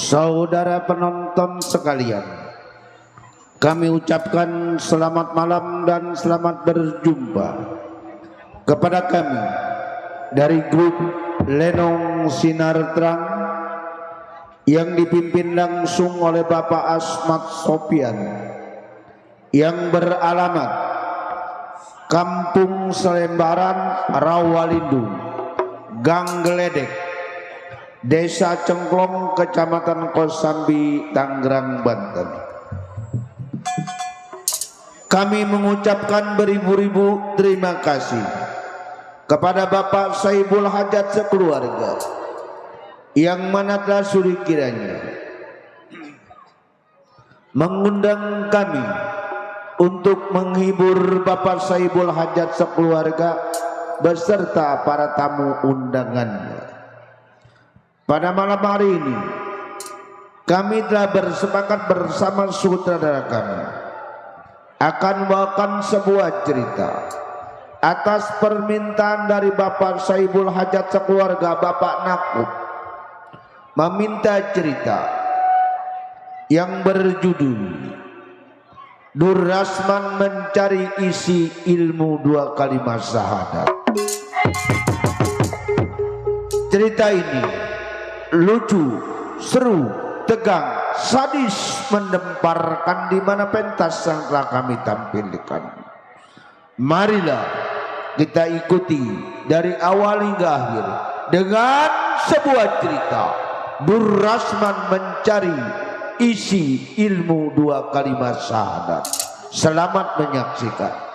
Saudara penonton sekalian, kami ucapkan selamat malam dan selamat berjumpa kepada kami dari grup Lenong Sinar Terang yang dipimpin langsung oleh Bapak Asmat Sopian yang beralamat Kampung Selembaran, Rawalindung, Gang Geledek, Desa Cengklong, Kecamatan Kosambi, Tangerang, Banten. Kami mengucapkan beribu-ribu terima kasih kepada Bapak Saibul Hajat sekeluarga yang mana telah suri kiranya mengundang kami untuk menghibur Bapak Saibul Hajat sekeluarga beserta para tamu undangannya. Pada malam hari ini kami telah bersepakat bersama sutradara kami akan membawakan sebuah cerita atas permintaan dari Bapak Saibul Hajat sekeluarga. Bapak Nakub meminta cerita yang berjudul Nur Rasman Mencari Isi Ilmu Dua Kalimat Syahadat. Cerita ini lucu, seru, tegang, sadis, mendemparkan di mana pentas yang telah kami tampilkan. Marilah kita ikuti dari awal hingga akhir dengan sebuah cerita Nur Rasman Mencari Isi Ilmu Dua Kalimat Syahadat. Selamat menyaksikan.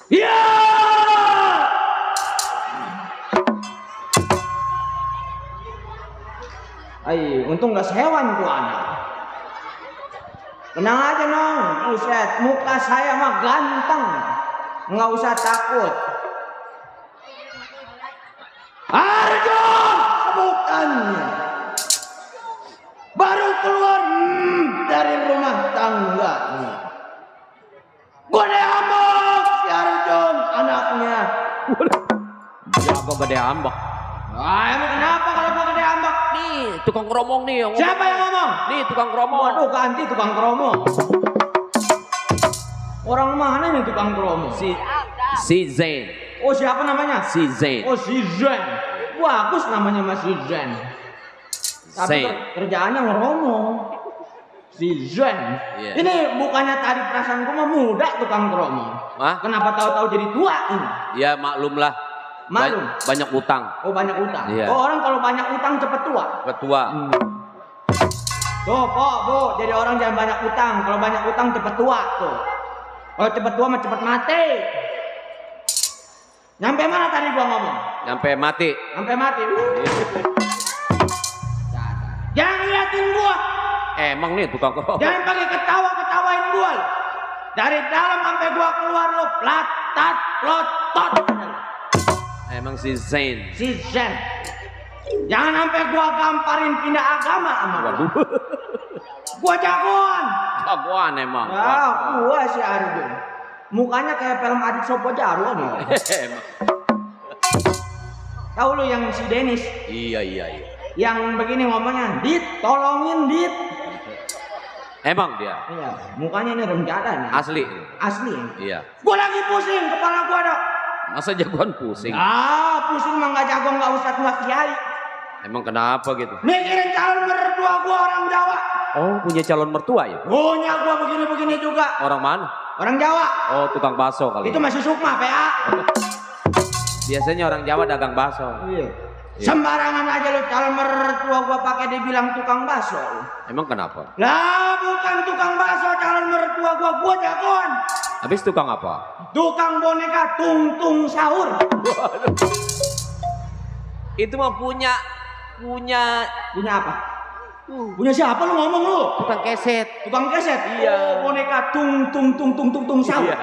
Ya! Ay, untung gak sehewan tuh anak. Tenang aja nong, Buset, muka saya mah ganteng, nggak usah takut. Arjo, sebutannya baru keluar dari rumah tangganya. Gede ambak si Arjun anaknya. Siapa gede ambak? Nah, emang kenapa kalau gua gede ambak? Nih tukang keromong nih yang Siapa yang ngomong? Nih tukang keromong. Waduh, ganti tukang kromo. Orang mana nih tukang kromo? Si Zain. Oh, siapa namanya? Si Zain. Oh, si Zain. Bagus namanya Mas Zain. Tapi Zain. kerjaannya ngeromo. Si Zain. Iya. Ini bukannya tadi perasaan gua mah muda tukang kromo. Hah? Kenapa tahu-tahu jadi tua ini? Ya maklum lah. Maklum. Banyak utang. Oh, banyak utang. Iya. Oh, orang kalau banyak utang cepet tua. Ketua. Tuh, Pok, Bu, jadi orang jangan banyak utang. Kalau banyak utang cepet tua tuh. Kalau cepet tua mah cepet mati. Nyampe mana tadi gua ngomong? Nyampe mati. Sampai mati. Jangan ngeliatin gua. Emang nih tukang keromong. Jangan pakai ketawain gua. Dari dalam sampai gua keluar lo platat plotot. Emang si Zain. Si Zen. Jangan sampai gua gamparin pindah agama sama gua. Waduh. Gua jagoan. Jagoan emang. Ya, gua si Arjun. Mukanya kayak film Adik Sopo Jarwo nih. Emang. Tahu lu yang si Denis? Iya. Yang begini ngomongnya, Dit, tolongin Dit. Emang dia. Iya, mukanya ini remjada nih. Asli. Asli. Iya. Gua lagi pusing, kepala gua dok. Masa jagoan pusing? Pusing mah nggak jago, nggak usah nggak kiai. Emang kenapa gitu? Mikirin calon mertua gua orang Jawa. Oh, punya calon mertua ya? Punya gua begini-begini juga. Orang mana? Orang Jawa. Oh, tukang bakso kali. Itu masih Sukma, PA. Biasanya orang Jawa dagang bakso. Iya. Sembarangan aja lu calon mertua gua pakai dibilang tukang bakso. Emang kenapa? Lah bukan tukang bakso calon mertua gua jagoan. Habis tukang apa? Tukang boneka tung sahur. Itu mah punya Punya apa? Punya siapa lu ngomong lu? tukang keset. Tukang keset. Iya. Oh, boneka tung sahur. Iya.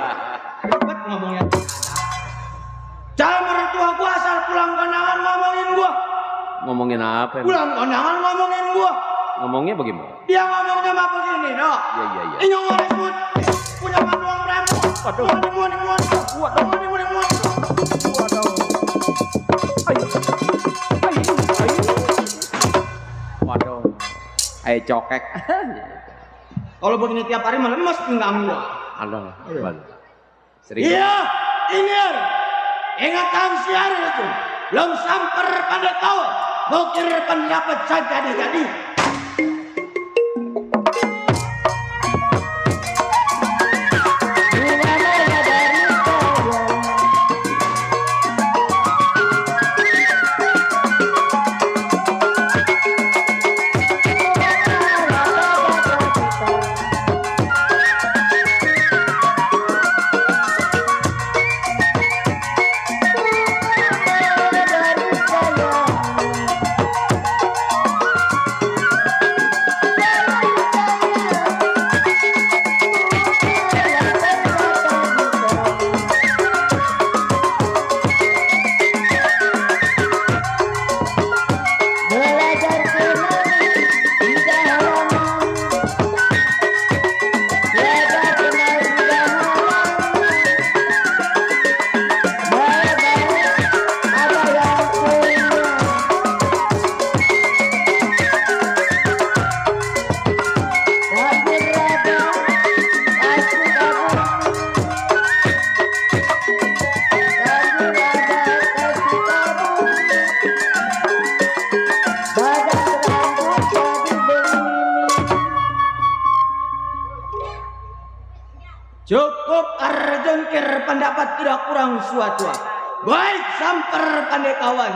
Ribet ngomongnya. Calon mertua gua asal pulang kondangan ngomongin gua. Ngomongin apa emang? Pulang kondangan ngomongin gua. Ngomongnya bagaimana? Dia ngomongnya mah begini, dok. Iya. Inyong rambut, punya manuang rambut. Waduh. Muat. Waduh. Ayo cokek. Kalau begini tiap hari malam lemes pinggang gua. Aduh. Sering. Iya, ingatan siar itu. Belum samper pada kau. Bukir pendapat saja jadi. Cukup arjengkir pendapat tidak kurang suatu. Baik samper pandai kawan.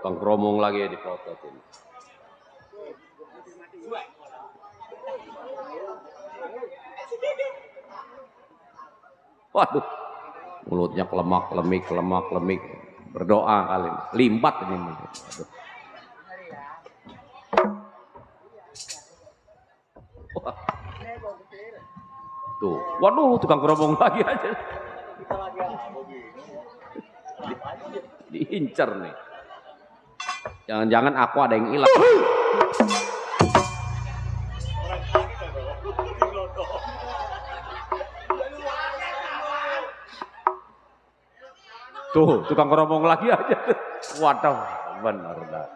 Kang Kromong lagi di foto tuh. Waduh, mulutnya kelemak lemik, berdoa kali, limbat ini. Waduh. Wah. Tuh, waduh, tukang Kromong lagi aja. Diincar nih. Jangan-jangan aku ada yang hilang. Tuh, tukang keromong lagi aja. Waduh, benar dah.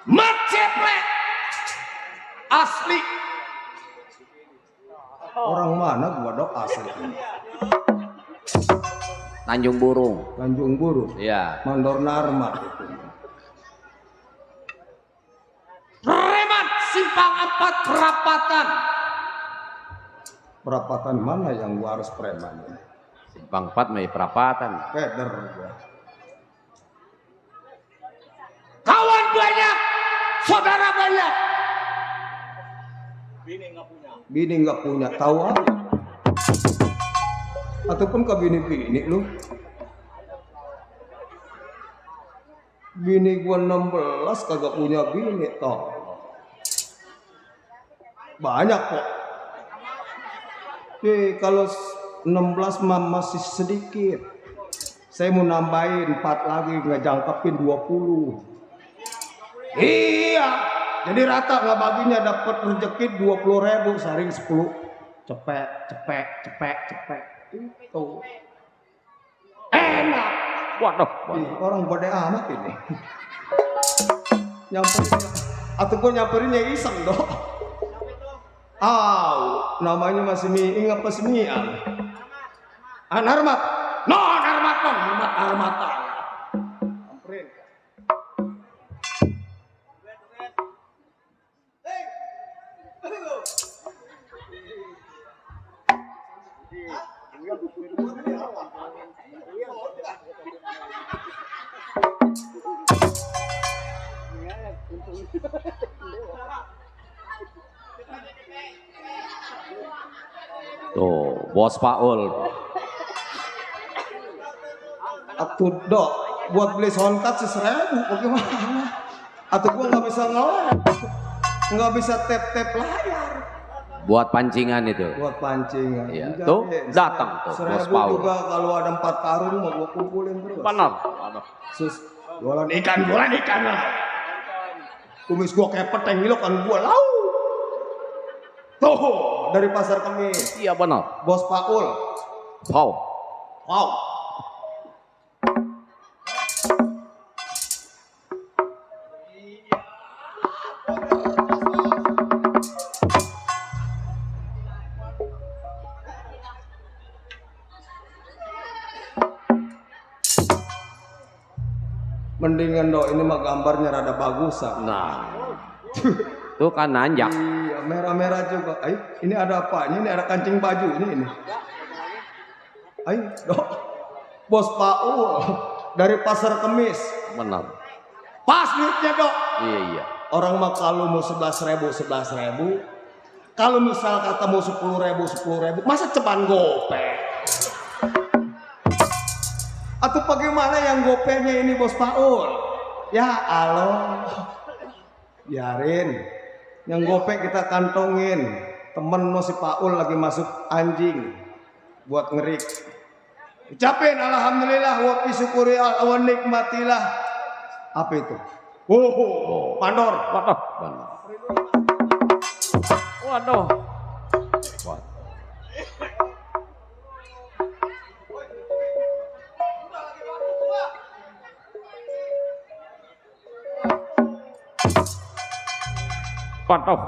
Mat ceplek asli. Orang mana gua dok asli? Tanjung Burung. Tanjung Buru. Iya. Mandor Narmat. Remat simpang 4 perapatan. Perapatan mana yang gua harus preman? Simpang 4 mai perapatan. Peder gua. Kawan banyak, saudara banyak. Bini nggak punya, tahu aja. Ataupun ke bini lu. Bini gua 16 kagak punya bini toh. Banyak kok. Kalau 16 mah masih sedikit. Saya mau nambahin 4 lagi, nggak jangkepin 20. Iya, jadi rata nggak baginya dapat rezeki 20.000 sehari 10. Cepet. Itu enak. Waduh, Ih, orang pada amat ini. Nyamperin, ataupun nyamperinnya iseng dong. Namanya masih Miing apa si Miang? Narmat. No, Narmat dong, Narmat. Samperin. tuh bos Paul. Atuh dok, buat beli soundcard sih 1.000, bagaimana? Atau gua nggak bisa nggak bisa tap layar. Buat pancingan itu. Buat pancingan. Iya, Enggak, tuh deh. datang tuh bos 1.000 Paul. juga kalau ada 4 karung mau gua kumpulin terus. Benar. Jualan ikan lah. Kumis gua kayak peteng lo kan gua lau. Tuh dari pasar Kemis. Iya benar. Bos Paul. Wow. Mendingan dok ini mah gambarnya rada bagusan. Nah, tuh kan nanjak. Iya, merah-merah juga. Ini ada apa? Ini ada kancing baju ini. Dok. Bos Paul dari pasar Kemis. Benar. Pas duitnya dok. Iya. Orang mah kalau mau 11.000. Kalau misal kata mau 10.000, masa ceban gopek? Atau bagaimana yang gopenya ini bos Paul? Ya Allah, biarin. Yang gopek kita kantongin. Temen no si Paul lagi masuk anjing buat ngerik. Ucapin alhamdulillah wa syukuri wa nikmatillah. Apa itu? Pandor. Waduh. Pandor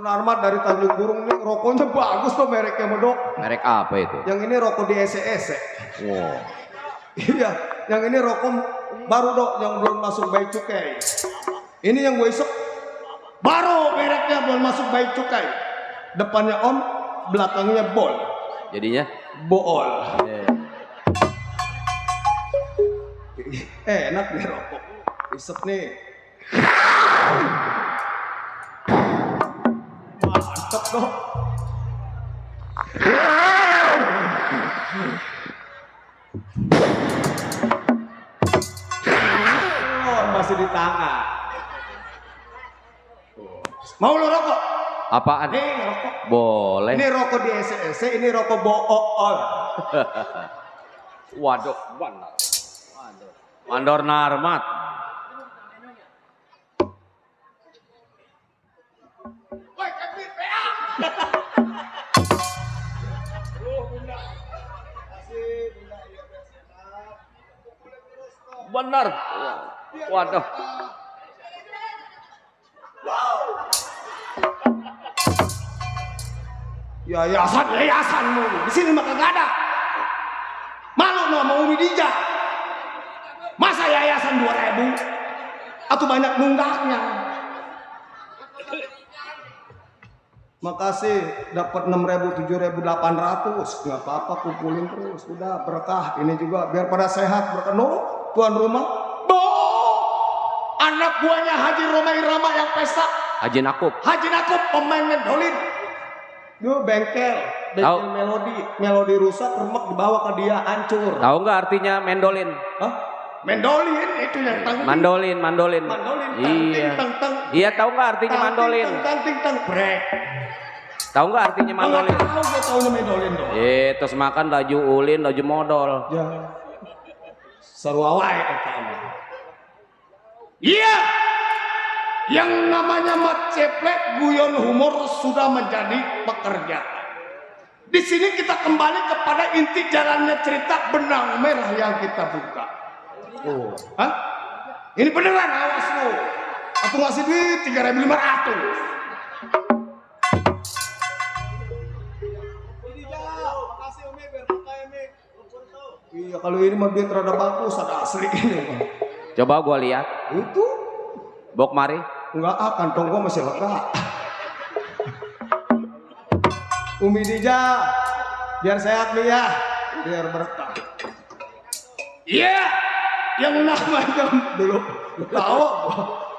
Narmat dari Tanjung Burung nih rokoknya bagus tuh mereknya Medok. Merek apa itu? Yang ini rokok di ECE. Wow. Iya, yang ini rokok baru dok, yang belum masuk bayi cukai. Ini yang gue isep baru mereknya belum masuk bayi cukai. Depannya on, belakangnya bol. Jadinya? Bool. Enak nih rokok. Isep nih. Mantap dok. Masih di tangan. Mau lo rokok? Apaan? Nih rokok. Boleh. Ini rokok di SEC, ini rokok bool. Waduh, Mandor Narmat. Benar. Waduh. Yayasanmu. Di sini mah kagak ada. Malu no sama Umi Dija. Masa yayasan 2.000? Atau banyak nunggaknya. Makasih dapat 6.000, 7.800. Nggak apa-apa, kumpulin terus. Udah berkah ini juga biar pada sehat berkah. No, tuan rumah. Bo, anak buahnya Haji Roma Irama yang pesta. Haji Nakub. Haji Nakub pemain mandolin. Duh, bengkel melodi rusak, remek dibawa ke dia hancur. Tahu nggak artinya mendolin? Hah? Mandolin itu yang tang. Mandolin. Iya. Iya, tahu nggak artinya mandolin? Tang brek. Tahu nggak artinya mandolin? Tahu gue tahunya mandolin dong. Terus makan laju ulin, laju modal. Ya. Seru awai katanya. Iya. Yang namanya mat ceplek guyon humor sudah menjadi pekerjaan. Di sini kita kembali kepada inti jalannya cerita benang merah yang kita buka. Oh, hah? Ini beneran, awas lu. Aku ngasih duit 3.500. Iya, kalau ini mah duit rada bagus, ada asli ini mah. Coba gua lihat. Itu Bok mari. enggak, kantong gua masih lega. Umi Dija, biar sehat nih ya, biar berkah. Iya, yang namanya dulu tahu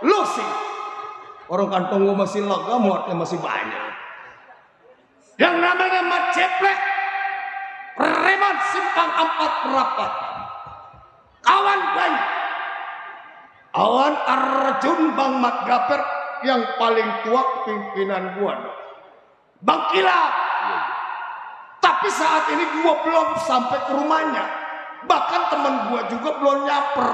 lu sih. Orang kantong gua masih lega, muatnya masih banyak. Yang namanya mat ceplek, preman simpang 4 rapat. Kawan banyak. Awan Arjun Bang Mat Gaper yang paling tua pimpinan gua dong. Bang Kilap. Tapi saat ini gua belum sampai ke rumahnya. Bahkan teman gua juga belum nyamper.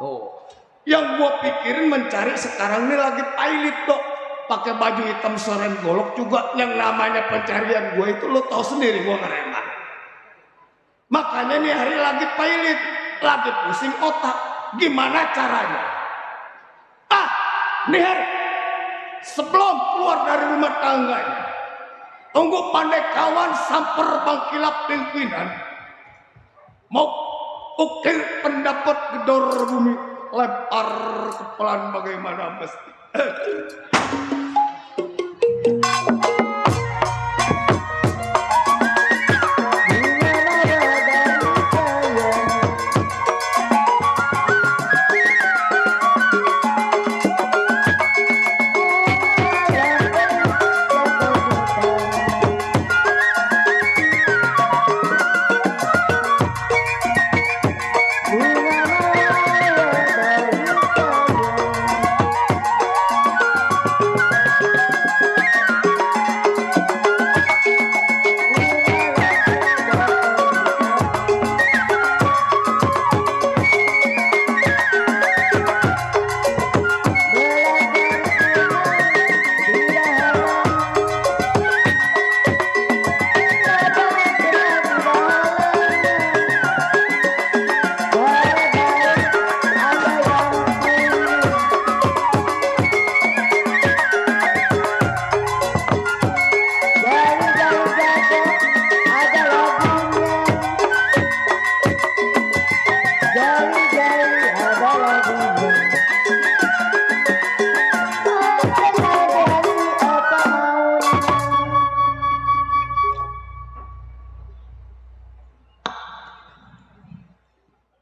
Oh. Yang gua pikirin mencari sekarang ini lagi pilot dok. Pakai baju hitam seren golok juga. Yang namanya pencarian gua itu lo tau sendiri gua ngereman. Makanya nih hari lagi pilot. Lagi pusing otak. Gimana caranya? Nih hari sebelum keluar dari rumah tangganya, tunggu pandai kawan samper Bang Kilap pimpinan. Mau ukir pendapat gedor bumi, lempar kepelan bagaimana mesti.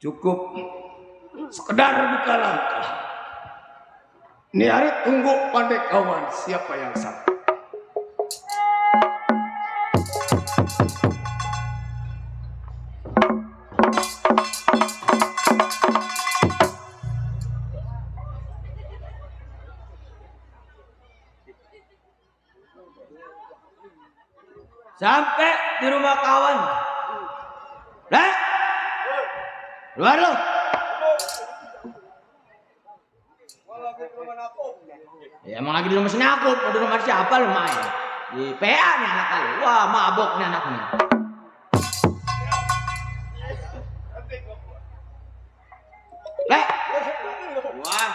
Cukup sekedar buka langkah. Ini hari tunggu pandai kawan siapa yang sampai. Sampai di rumah kawan. Lah, keluar lo. Ya emang lagi di rumah si Nakub, di rumah siapa lu main? Di PA nih anak kali. Wah, mabok nih anaknya. Lek. Wah.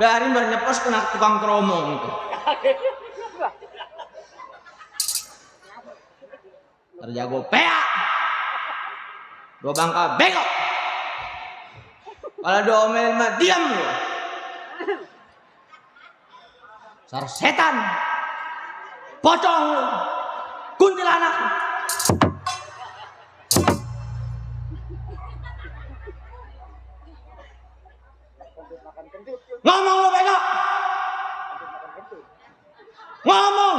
Biarin baru nyepos kena tukang keromong itu. Terjago peak. Dua bangka bengok. Kalau diomelin mah diam lu. Sar setan. Pocong lu. Kuntilanak. Ngomong lu bengok. Ngomong.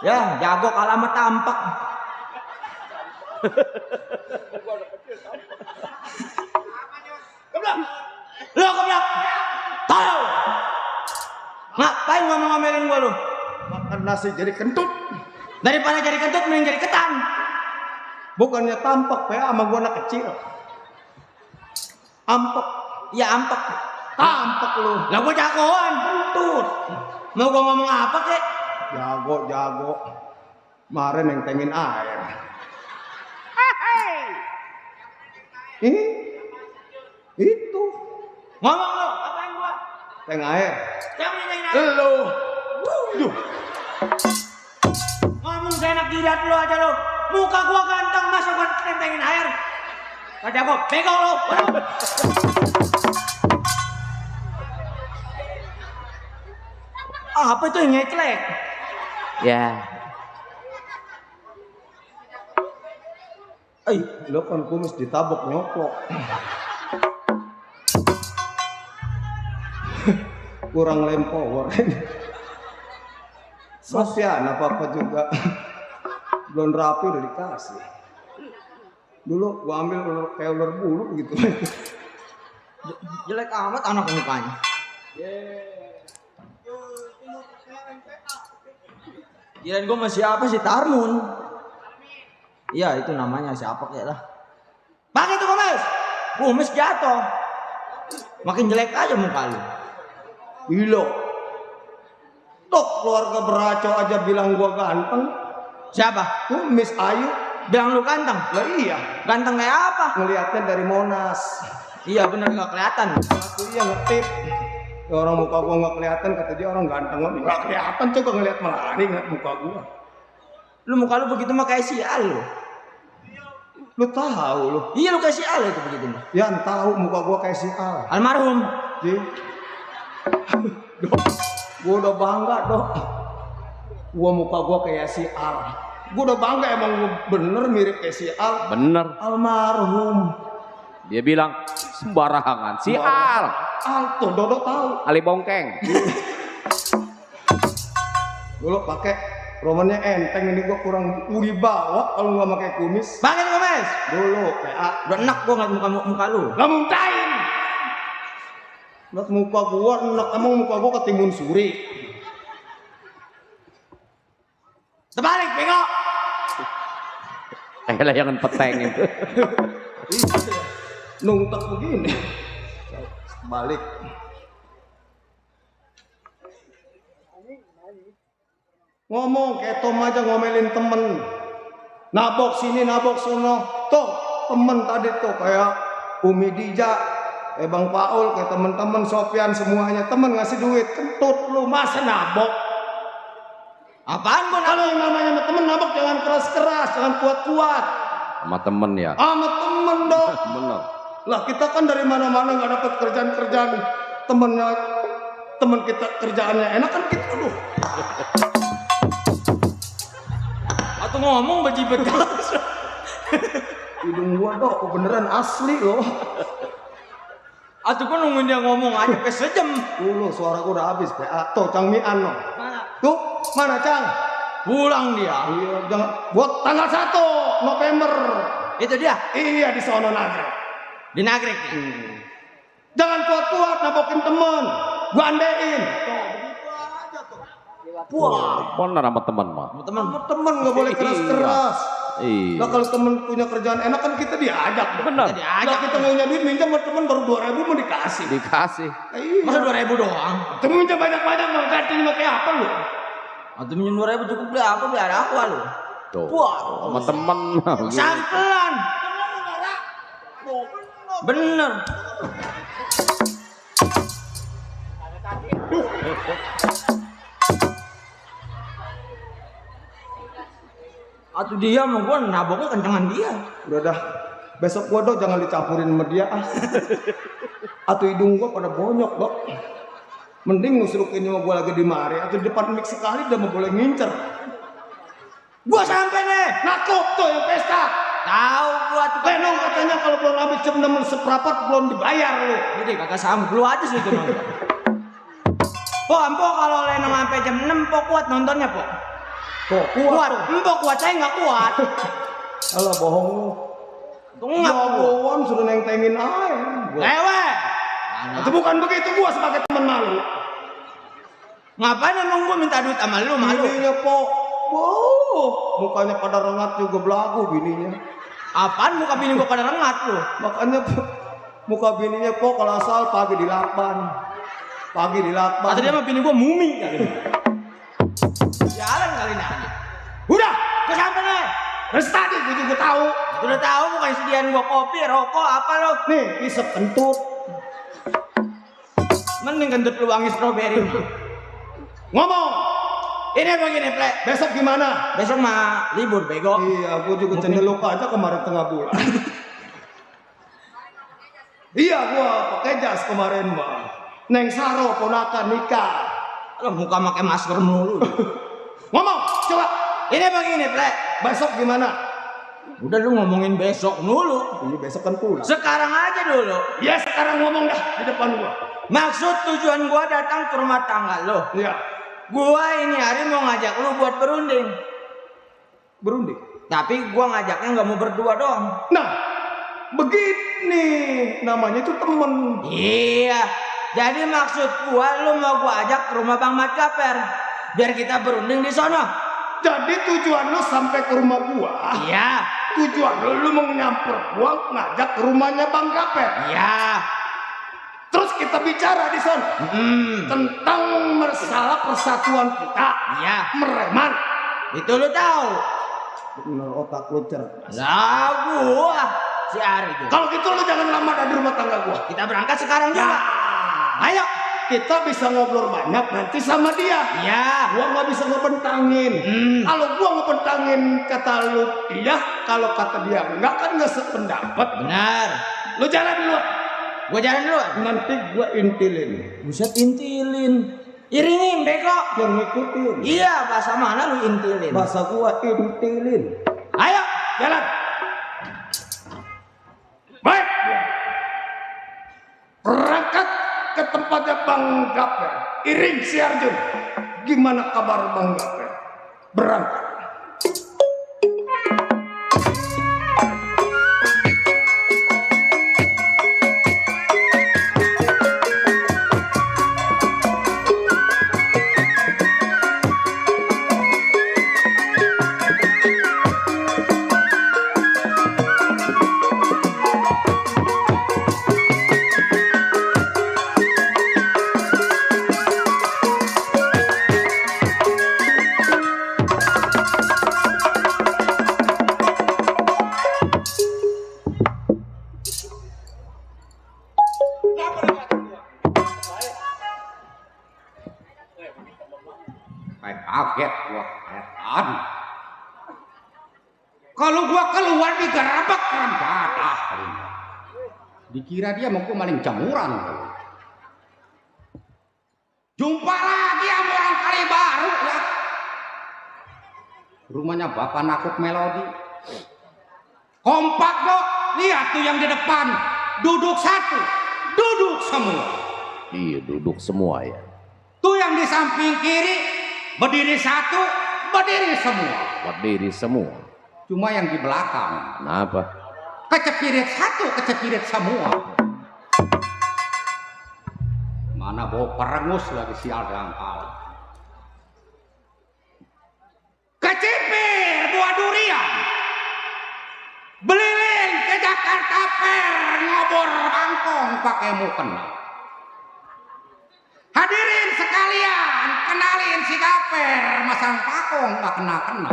Ya, jago kalah sama tampak. Lu keblak. Tahu. Ngapain ngomong-ngomelin gua lu? Makan nasi jadi kentut. Daripada jadi kentut mending jadi ketan. Bukannya tampak PA sama gua anak kecil. Ampek. Ya ampek. Tampak lu. Lah gua jagoan kentut. Mau gua ngomong apa kek? Jago. Kemarin nentengin air. Itu. Ngomong lu, apain gua? Teng air. Siapa yang nanya? Lu. Duh. Ngomong seenak jidat lu aja lu. Muka gua ganteng masa gua nentengin air. Kata gua, bego lu. Apa itu yang ngeklek? Ya. Lo kan kumis ditabok nyoplok. Kurang lempower. Sosian apa juga. Belum rapi udah dikasih. Dulu gua ambil kayak ular bulu gitu. Jelek amat anak mukanya. Kirain gua masih apa sih Tarmun? Iya itu namanya siapa kayak lah. Pakai itu kumis jatuh. Makin jelek aja muka lu. Gila. Tok keluarga Beraco aja bilang gua ganteng. Siapa? Miss Ayu Bilang lu ganteng? lah iya. Ganteng kayak apa? Ngeliatnya dari Monas. Iya bener nggak kelihatan. Aku iya ngetip. Ya, orang muka gua nggak kelihatan kata dia orang ganteng nggak kelihatan coba ngeliat melari ngeliat muka gua. Lu muka lu begitu mah kayak sial lu. Lu tahu lu? Iya lu kayak sial itu begitu mah. Ya tahu muka gua kayak si Al. Almarhum. Ji. Gua udah bangga dok. Gua muka gua kayak si Al. Gua udah bangga emang gua bener mirip kayak si Al. Bener. Almarhum. Dia bilang sembarangan. Si Al. Al tuh Dodo tahu. Ali Bongkeng. Dulu pakai romannya enteng ini gua kurang wibawa kalau nggak pakai kumis. Pakai kumis. Dulu PA. Udah enak gua ngeliat muka lu. Lah muntahin. Lihat muka gua enak emang muka gua ketimun suri. Terbalik bengok. Layangan peteng itu. Nungtek begini. Balik. Ngomong kayak Tom aja ngomelin temen. Nabok sini, nabok sono. Tuh temen tadi tuh kayak Umi Dija, kayak Bang Paul, kayak temen-temen Sofyan semuanya. Temen ngasih duit, kentut lu masa nabok. Apaan gua Kalau yang namanya sama temen nabok jangan keras-keras, jangan kuat-kuat. Sama temen ya. Sama temen dong. Bener. Lah kita kan dari mana-mana nggak dapat kerjaan-kerjaan. Temen kita kerjaannya enak kan kita aduh. Atau ngomong bajibet. Hidung gua dok beneran asli loh. Atau gua nungguin dia ngomong aja ke sejam. Dulu suara gua udah habis PA. Tuh Cang Mian loh. Mana? Tuh mana Cang? Pulang dia. Iya jangan buat tanggal 1 November. Itu dia Iya di sono Nagrek. di Nagrek ya. Jangan kuat-kuat nabokin temen. Gua andein. Wah. Bener sama temen mah. Teman. Sama temen nggak boleh keras-keras. Iya. Nah kalau temen punya kerjaan enak kan kita diajak. Bener. Tadi Nah aja. kita punya duit minjem sama temen baru 2.000 mau dikasih. Dikasih. Iya. Masa 2.000 doang? Temen minjem banyak-banyak mau gantinya pakai apa lu? Atau minjem 2.000 cukup beli apa? Beli ada aqua lu. Tuh. Wah. Sama temen mah. Sakit pelan. Bener. Atau dia mau gua naboknya kencengan dia. Udah dah. Besok gua dok jangan dicampurin sama dia ah. Atau hidung gua pada bonyok dok. Mending nusrukin sama gua lagi di mari. Atau di depan mik sekali udah mau boleh ngincer. Gua sampai nih. Nakop tuh yang pesta. Tahu gua tuh. Lenong katanya kalau belum habis jam 6 seperempat belum dibayar lu. Jadi kakak sama lu aja sih itu nonton. Po, kalau Lenong sampai jam 6 po kuat nontonnya po. Kok Kuat, kuat saya nggak kuat. Alah bohong lu. Tunggu Jagoan suruh nentengin air. Lewe. Itu bukan begitu gua sebagai teman malu. Ngapain emang gua minta duit sama lu malu? Bininya po. Wow, mukanya pada rengat juga belagu bininya. Apaan muka bini gua pada rengat lu? Makanya muka bininya po kalau asal pagi di lakban. Pagi di lakban. Atau dia sama bini gua mumi kali ini. Jalan kali ini aja. Udah, gua sampai nih. Terus tadi gua juga tahu. Udah tahu bukan sediaan gua kopi, rokok, apa lo? Nih, isep kentut. Mending kentut lu wangi stroberi. Ngomong. Ini begini, Plek. Besok gimana? Besok mah libur, bego. Iya, gua juga cendeluk aja kemarin tengah bulan. Iya, gua pakai jas kemarin mah. Neng Saro ponakan nikah. Lo muka pakai masker mulu. Ngomong, coba. Ini begini, Plek. Besok gimana? Udah lu ngomongin besok dulu. Ini besok kan pulang. Sekarang aja dulu. Ya sekarang ngomong dah di depan gua. Maksud tujuan gua datang ke rumah tangga lo. Iya. Gua ini hari mau ngajak lu buat berunding. Berunding. Tapi gua ngajaknya nggak mau berdua doang. Nah, begini namanya itu temen. Iya. Jadi maksud gua lu mau gua ajak ke rumah Bang Mat Gaper. Biar kita berunding di sono. Jadi tujuan lu sampai ke rumah gua. Iya. Tujuan lu mau nyamper gua ngajak ke rumahnya Bang Gaper. Iya. Terus kita bicara di sana tentang masalah persatuan kita. Iya. Mereman. Itu lu tahu. Bener otak lu cerdas. Lah gua si Ari tuh. Kalau gitu lu jangan lama ada di rumah tangga gua. Kita berangkat sekarang juga. Ayo. Kita bisa ngobrol banyak nanti sama dia. Iya. Gua nggak bisa ngebentangin. Kalau gua ngebentangin kata lu iya, kalau kata dia enggak kan nggak sependapat. Benar. Lu jalan dulu. Gua jalan dulu. Nanti gua intilin. Buset intilin. Iringin beko. Yang ngikutin. Iya, bahasa mana lu intilin? Bahasa gua intilin. Ayo, Jalan. Baik. Berangkat ke tempatnya Bang Gaper. Iring si Arjun. Gimana kabar Bang Gaper? Berangkat. Kaget gua heran. Kalau gua keluar di gerabak kerambata. Dikira dia mau gua maling jamuran. Jumpa lagi sama orang kali baru ya. Rumahnya Bapak Nakut Melodi. Kompak dok, lihat tuh yang di depan. Duduk satu, duduk semua. Iya, duduk semua ya. Tuh yang di samping kiri, berdiri satu, berdiri semua. Berdiri semua. Cuma yang di belakang, Kenapa? kecepirit satu, kecepirit semua. Mana bau perengus lagi sial dangkal. Kecipir buah durian. Beliling ke Jakarta Fair ngobor bangkong pakai mukena. Hadirin sekalian, kenalin si Gaper masang pakong nggak kena-kena.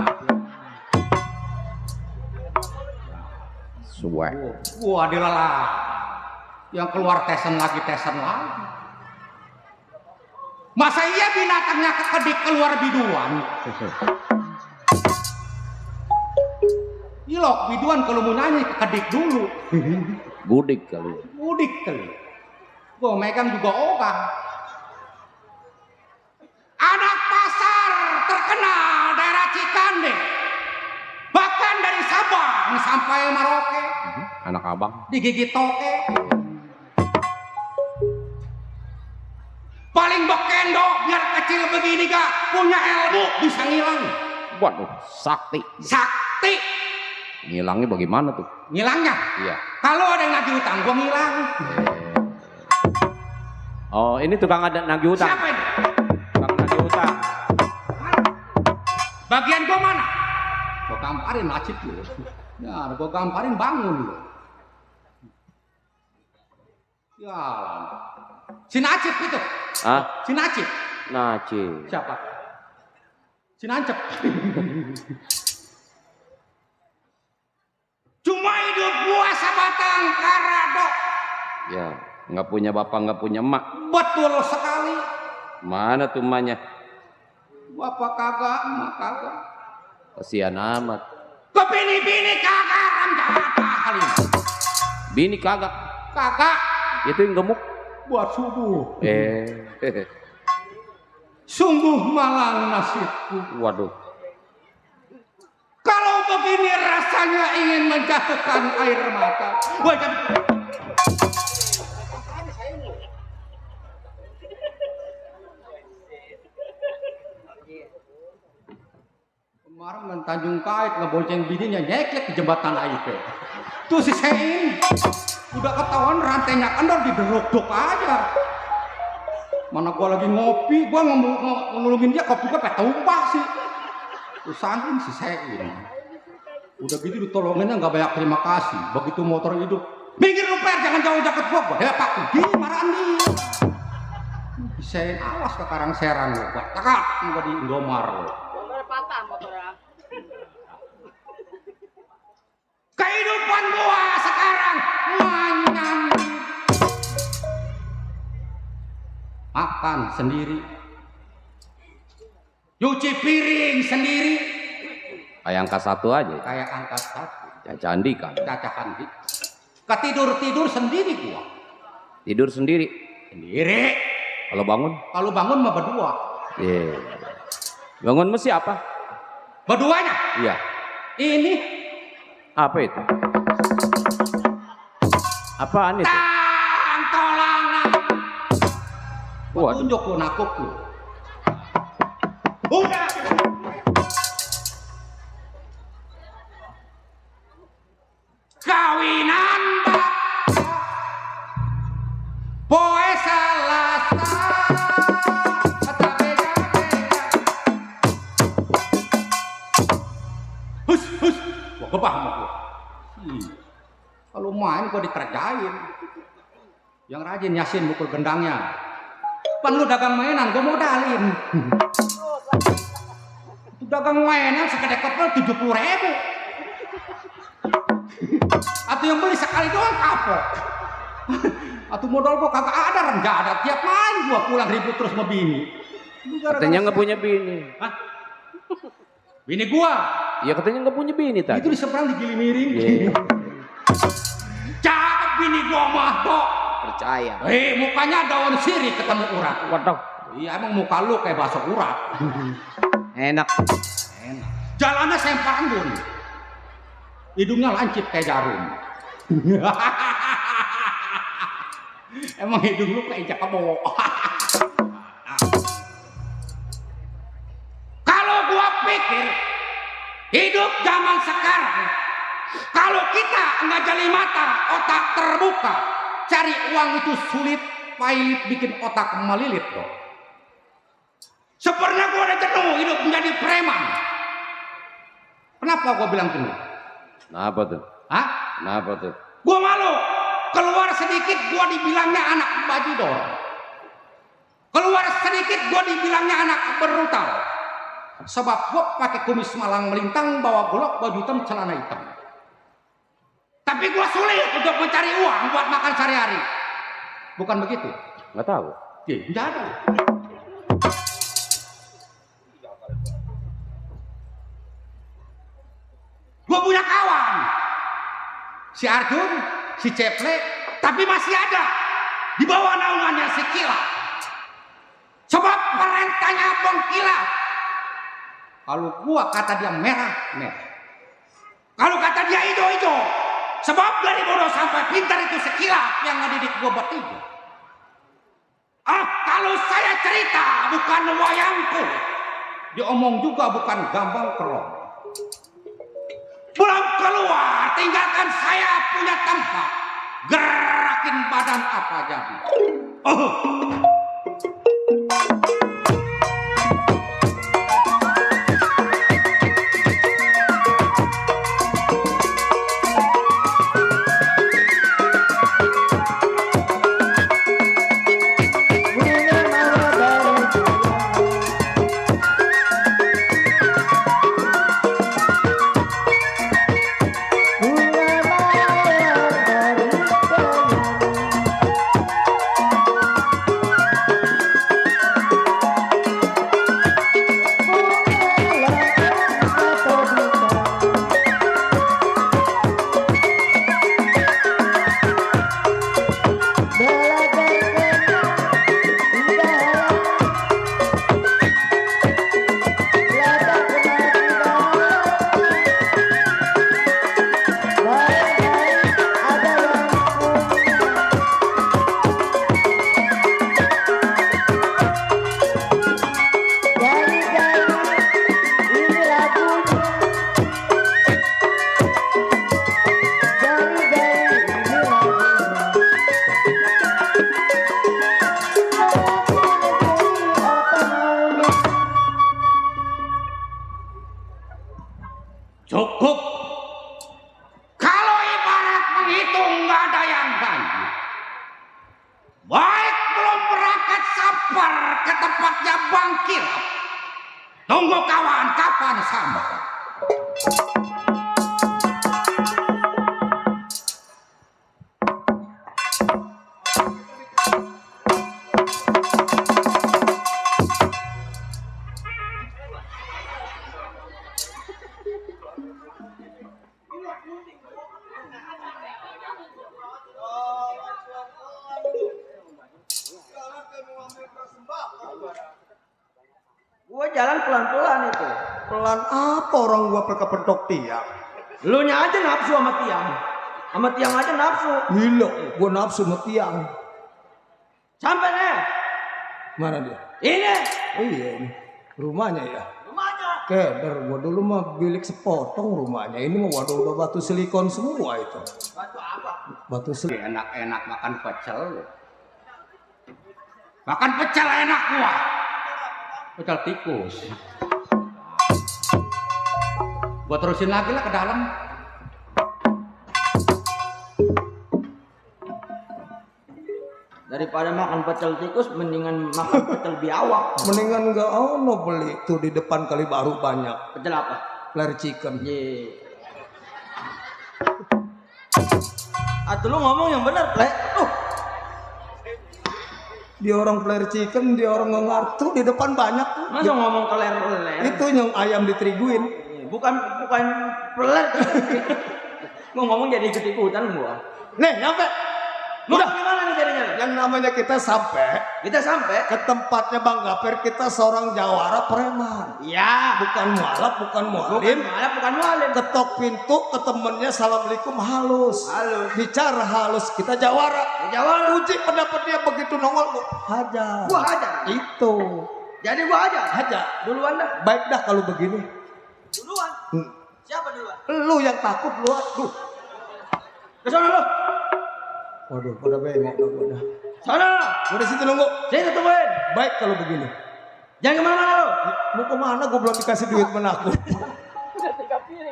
Swag. Wah dilelah. Yang keluar tesen lagi. Masa iya binatangnya kekedik keluar biduan? Ilok biduan kalau mau nyanyi kekedik dulu. Gudik kali. Mudik kali. Gua megang juga ogah. Anak pasar terkenal daerah Cikande. Bahkan dari Sabang sampai Merauke. Anak abang. Digigit toke. Paling bekendo biar kecil begini gak punya ilmu bisa ngilang. Waduh, sakti. Sakti. Ngilangnya bagaimana tuh? Ngilangnya? Iya. Kalau ada yang nagih utang gua ngilang. Oh, ini tukang ada nagih utang. Siapa ini? Tukang nagih utang. Bagian gua mana? Gua gamparin Nacip lu. Ya, gua gamparin bangun lu. Ya. Si Nacip itu. Ah, Si Nacip. Nacip. Siapa? Si Nancep. Cuma hidup gua sebatang karado. Ya, nggak punya bapak, nggak punya emak. Betul sekali. Mana tuh emaknya? Bapak kagak, emak kagak. Kasihan amat. Ke bini-bini kagak jatah kali. Bini kagak. Kagak Itu yang gemuk. buat subuh. Sungguh malang nasibku. Waduh. Kalau begini rasanya ingin menjatuhkan air mata. Wajah. Kemarin men Tanjung Kait ngebonceng bininya nyeklek ke jembatan AIP. Tuh si Sein udah ketahuan rantainya kendor dideruk-duk aja. Mana gua lagi ngopi, gua ngelungin dia kopi gua tumpah sih. Tuh saking si Sein. Udah gitu ditolonginnya nggak banyak terima kasih. Begitu motor hidup, minggir lu Per, jangan jauh jaket gua. Pak Kudi marahan dia. Si Sein awas ke Karang Serang lo, gua tekak gua di Indomar lo. Patah motornya. Kehidupan gua sekarang manyam. Makan sendiri, nyuci piring sendiri, Kayak angka 1 aja. kayak angkat satu, Caca Andika. cacakan di. Ketidur sendiri gua, Tidur sendiri. sendiri. Kalau bangun? Kalau bangun mah berdua, Iya. Bangun mesti apa? berduanya. Iya. Ini Apa itu? Apaan itu? tantolangan. Waduh. Tunjuk lu nakuk lu. Udah. Kawinan poe salasa kata beda-beda. Hus. Gua gebah sama gua. Kalau main gua dikerjain. Yang rajin Yasin mukul gendangnya. Pan lu dagang mainan, gua modalin. Itu dagang mainan segede kepel 70.000. Atau yang beli sekali doang kapok. Atau modal gua kagak ada, enggak ada. Tiap main gua pulang ribut terus sama bini. Katanya nggak punya bini. Hah? Bini gua. Ya katanya nggak punya bini tadi. Itu di seberang di Gilimiring. Iya. Cakep bini gua mah kok. Percaya. Mukanya daun sirih ketemu urat. Waduh. Iya emang muka lu kayak bakso urat. Enak. Enak. Jalannya sempak embun. Hidungnya lancip kayak jarum. Emang hidung lu kayak jakabo. Kalau gua pikir hidup zaman sekarang, kalau kita nggak jeli mata, otak terbuka, cari uang itu sulit, pailit bikin otak melilit dong. Sebenarnya gua udah jenuh hidup menjadi preman. Kenapa gua bilang jenuh? Kenapa tuh? Hah? Kenapa tuh? Gua malu. Keluar sedikit gua dibilangnya anak bajidor. Keluar sedikit gua dibilangnya anak berutal. Sebab gua pakai kumis malang melintang, bawa golok, baju hitam, celana hitam. Tapi gua sulit untuk mencari uang buat makan sehari-hari. Bukan begitu? Nggak tahu. Tidak ada. Gue punya kawan. Si Arjun, si Ceple, tapi masih ada di bawah naungannya si Kila. Sebab perintahnya Bang Kila. Kalau gua kata dia merah, merah. Kalau kata dia hijau. Sebab dari bodoh sampai pintar itu si Kila yang ngedidik gua bertiga. Kalau saya cerita bukan wayangku. Diomong juga bukan gambang kerong. Belum keluar, tinggalkan saya punya tempat. Gerakin badan apa jadi. Cukup. Kalau ibarat menghitung nggak ada yang banyak. Baik belum berangkat sabar ke tempatnya Bang Kila. Tunggu kawan kapan sampai. Gua jalan pelan-pelan itu. Pelan apa orang gua kepentok tiang? Lu nya aja nafsu sama tiang. Sama tiang aja nafsu. Gila, gua nafsu sama tiang. Sampai nih. Mana dia? Ini. Oh iya ini. Rumahnya ya. Rumahnya. Keder, gua dulu mah bilik sepotong rumahnya. Ini mah waduh udah batu silikon semua itu. Batu apa? Batu silikon. Enak-enak makan pecel. Makan pecel enak gua. Pecel tikus. Gua terusin lagi lah ke dalam. Daripada makan pecel tikus, mendingan makan pecel biawak. Mendingan enggak ono beli tuh di depan kali baru banyak. Pecel apa? Flare chicken. Ye. Atuh lu ngomong yang benar, Plek. Dia orang flare chicken, dia orang ngartu di depan banyak tuh. Masa ngomong keler-keler? Itu yang ayam ditriguin. Bukan peler. Gua ngomong jadi ikut-ikutan gua. Nih, nyampe. Mau gimana nih jadinya? Yang namanya kita sampai Kita sampai. ke tempatnya Bang Gaper, kita seorang jawara preman. Ya, Bukan mualaf, bukan bukan mualim. malah bukan mualim. Ketok pintu ke temennya, assalamualaikum, halus. Halus. Bicara halus, kita jawara. Jawara. Uji pendapat dia begitu nongol, hajar. Gua hajar. Itu. Jadi gua hajar. Hajar. Duluan dah. Baik dah kalau begini. Duluan. Siapa duluan? Lu yang takut lu. Aduh. Ke sana lu. Waduh, pada bengok dah gua dah. Sana. Gua di situ nunggu. Sini tungguin. Baik kalau begini. Jangan kemana-mana lu. Mau kemana? Gua belum dikasih duit menakut.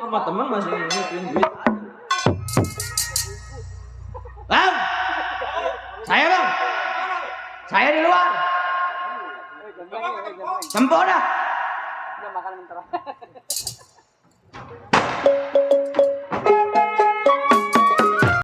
Sama teman masih ngikutin duit. Bang. Saya bang. Saya di luar. Tempo dah. Udah makan bentar.